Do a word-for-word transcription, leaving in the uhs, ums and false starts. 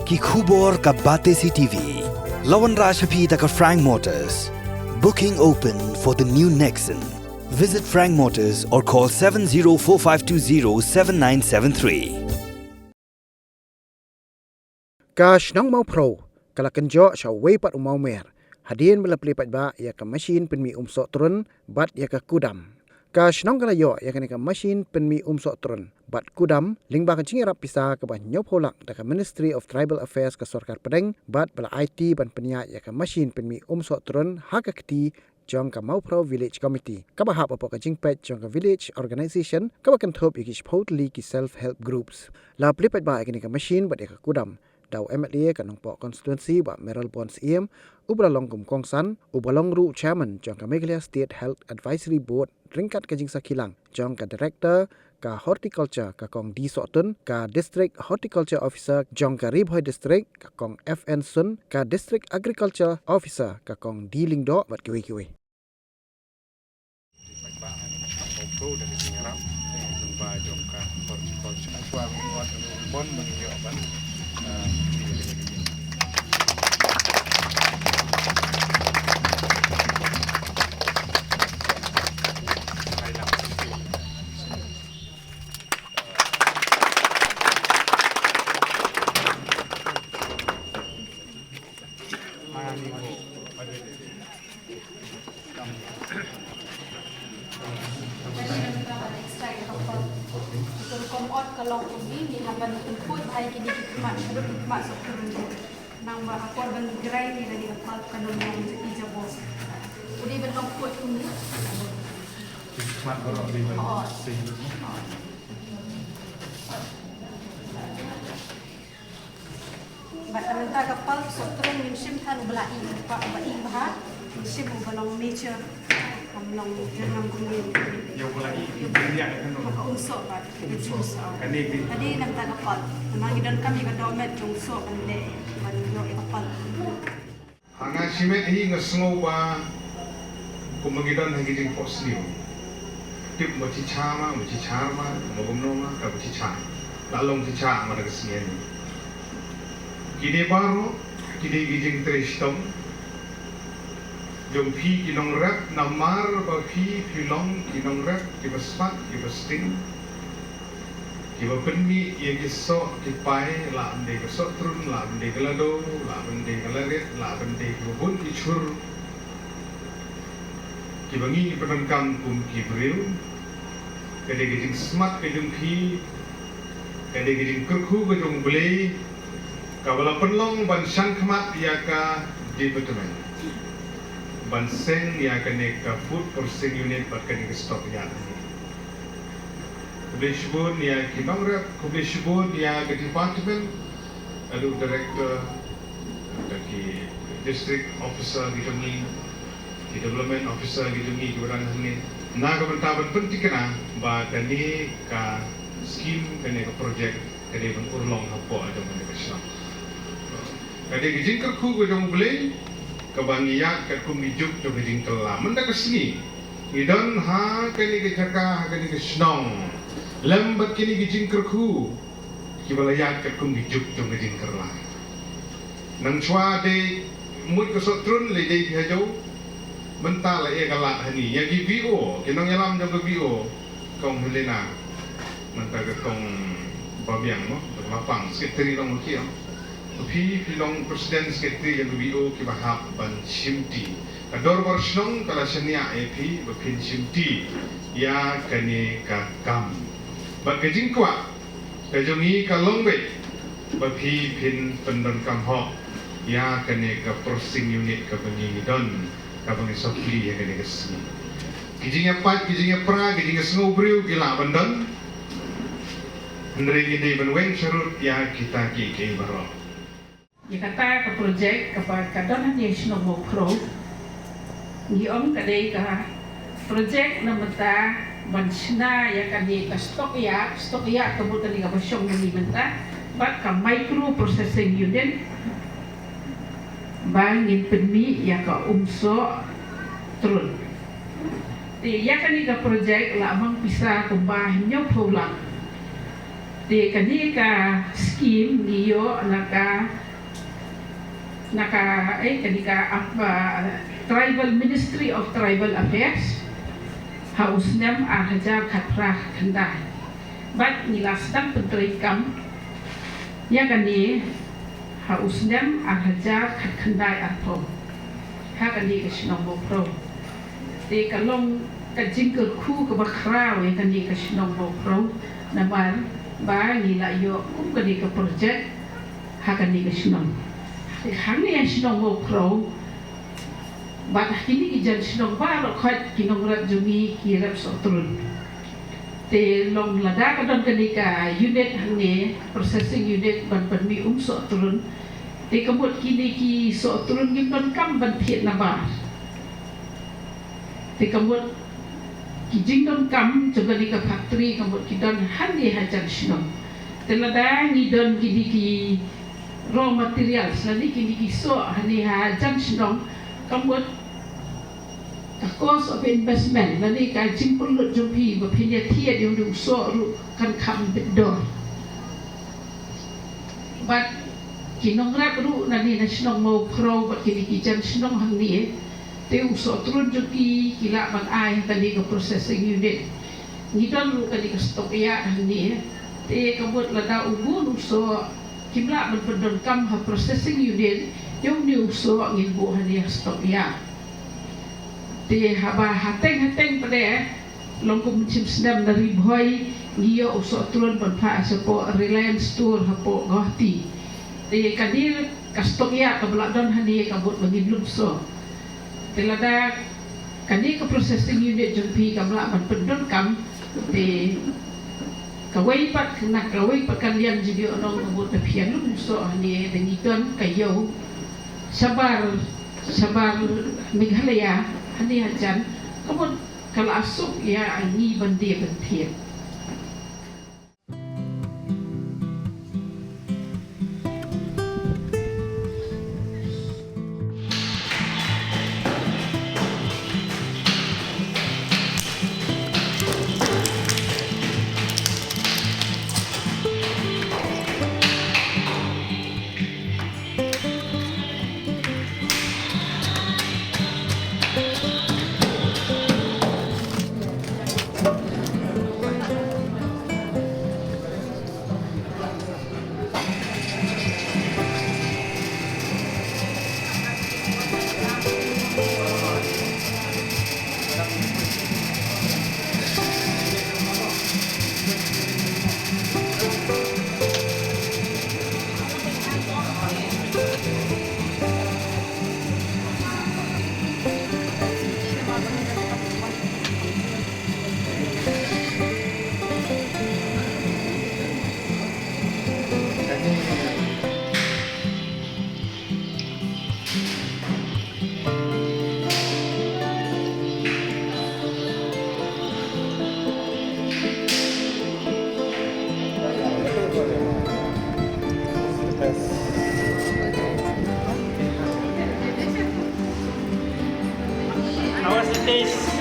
Ki khubor ka Batesi T V. La wanrah sha phi da ka Frank Motors. Booking open for the new Nexon. Visit Frank Motors or call seven zero four five two zero seven nine seven three. Ka shnong Mawphro ka la kynjoh sha uwei pat u mawmer hadien ba la plie paidbah ïa ka mashin pynmih um soh trun bad ïa ka kudam. Ka shnong ka la ïoh ïa kane ka mashin pynmih um soh trun bad kudam lyngba ka jingïarap pisa kaba hynñiewphew lak da ka Ministry of Tribal Affairs ka Sorkar Pdeng bad ba la aiti ban pynïaid ïa ka mashin pynmih um soh trun ha ka kti jong ka Mawphro Village Committee kaba hap hapoh ka jingpeit jong ka Village Organization kaba kynthup ïa ki shiphew tylli ki self help groups. La plie paidbah ïa kane ka mashin bad ïa ka kudam da u M L A ka Nongpoh Constituency Bah Mayralborn Syiem, uba la long kum u kongsan, uba long ruh u chairman jong ka Meghalaya State Health Advisory Board, ryngkat ka jingsakhi lang jong ka Director ka Horticulture ka Kong D Sohtun, ka District Horticulture Officer jong ka Ri Bhoi District ka Kong F N Sun, ka District Agriculture Officer ka Kong D Lyngdoh bad kiwei kiwei. Nang ba ha por ban grai ni lagi ka pal ka nong nong jati jabo. U dei ban long khuid kum ni. Khmat baroh dei ban. Oh. Bad na mynta ka pal soh trun ngim shim than uba la ïing, uba, uba ïing bha, ngim shim uba long mature. Kam long jyrngam kumne. Ïa uba la ïing, ïa uba la ïing, ïa uba la ïing. Ka um soh bad ka jus. Kane ki. Kane na mynta ka pal. Namar ngi donkam ïa ka dohmed jong soh ban leh, ban ïoh ïa ka pal. Ha nga shimet hi nga sngew ba kumba ngi don ha ki jingphohsniew. Tip ba chicha ma, ba chicha ma, ba kumno ma, ka ba chicha. La long chicha ma da ka sngi ni. Kine baroh, kine ki jingtrei shitom jong phi ki nongrep namar ba phi, phi long ki nongrep kiba spat, kiba sting. Kiba pynmih ïa ki soh ki pai, lah ban dei ka soh trun, lah ban dei ka lado, lah ban dei ka larit, lah ban dei kiba bun ki chur. Kiba ngi ngi pyndonkam kum ki briew. Ka dei ka jingsmat ka jong phi, ka dei ka jingkyrkhu ka jong U Blei, kaba la pynlong ban shang khmat ïa ka department ban seng ïa kane ka food processing unit bad kane ka stock yard. Khublei shibun ïa ki nongrep, khublei shibun ïa ka department, ïa u director, ïa ki district officer ki jong ngi, ki development officer ki jong ngi kiba dang hangne. Na ka bynta ban pynthikna ba kane ka scheme, kane ka project ka dei ban urlong hapoh jong kane ka shnong. Ka dei ka jingkyrkhu ka jong U Blei kaba ngi ïaid katkum ki juk jong ka jingkylla. Mynta ka sngi ngi don ha kane ka jaka, ha kane ka shnong, lem bad kine ki jingkyrkhu kiba la ïaid katkum ki juk jong ka jingkylla. Nang shuwa dei mut ka soh trun lei dei phi ha Jaw. Mynta la ïa ka lad hani ïa ki V O, ki nongïalam jong ka V O, Kong Helena. Mynta ka Kong Babiang mo, ka Lapang, secretary long ki ong. Phi, phi long president secretary jong ka V O kiba hap ban shimti. Ka dorbar shnong ka la shaniah ïa phi ba phin shimti ïa kane ka kam. Bad ka jingkwah ka jong ngi ka long beit ba phi phin pyndonkam hok ïa kane ka processing unit kaba ngi ngi don, kaba ngi sopli ïa kane ka sngi. Ki jingïapait, ki jingïapra, ki jingïasngew briew ki lah ban don. Hynrei ngi dei ban weng sharud ïa kita kiei kiei baroh. Ïa kata ka projek kaba ka don hangne shnong Mawphro. Ngi ong ka dei ka projek na bynta ban shna ïa kane ka stock yard, stock yard ka mut kane kaba shong mynta, bad ka micro processing unit ba ngin pynmih ïa ka um soh trun. Te ïa kane ka projek la mang pisa kumba hynñiewphew lak. Te kane ka scheme ngi ïoh na ka, na ka, eh, kane ka, ah, Tribal, Ministry of Tribal Affairs ha u snem ar hajar khatphra khyndai. Bad ngi la sdang pyntreikam ïa kane ha u snem ar hajar khatkhyndai arphew ha kane ka shnong Mawphrew. Te ka long ka jingkyrkhu kaba khraw ïa kane ka shnong Mawphrew namar ba ngi la ïoh kum kane ka project ha kane ka shnong. Te hangne ha shnong Mawphrew bad ha kine ki jan shnong baroh khoit ki nongrep jong ngi ki rep sohtrun. Te long lada ka don kane ka unit hangne, processing unit ban pynmih um sohtrun. Te ka mut kine ki sohtrun ngim donkam ban thied na bar. Te ka mut ki jingdonkam jong kane ka factory ka mut ki don hangne ha jan shnong. Te lada ngi don kine ki raw materials lane kine ki soh hangne ha jan shnong, ka mut ka cost of investment lane ka jingpynlut jong phi ba phin ïa thied ïa une u soh ruh kan kham bit dor. Bad ki nongrep ruh nangne na shnong Mawphrew bad kine ki jan shnong hangne, te u sohtrun jong ki ki lah ban ai ha kane ka processing unit. Ngi don ruh kane ka stock yard hangne, te ka mut lada u bun u soh kim lah ban pyndonkam ha processing unit, ïa une u soh ngin buh hangne ha stock yard. Te haba hateng hateng pat, long kum mynshem snem na Ri Bhoi ngi ïoh u sohtrun ban phah shapoh Reliance Store hapoh Guwahati. Te kane ka stock yard kaba la don hangne ka mut ba ngin lum soh. Te lada kane ka processing unit jong phi kam lah ban pyndonkam, te kawei pat na kawei pat ka liang jong ngi, ong, ka mut da phi ïa lum soh hangne da ngi don ka ïew shabar, shabar Meghalaya hangne hajan, ka mut ka la suk ïa ngi ban die ban thied. How was the taste?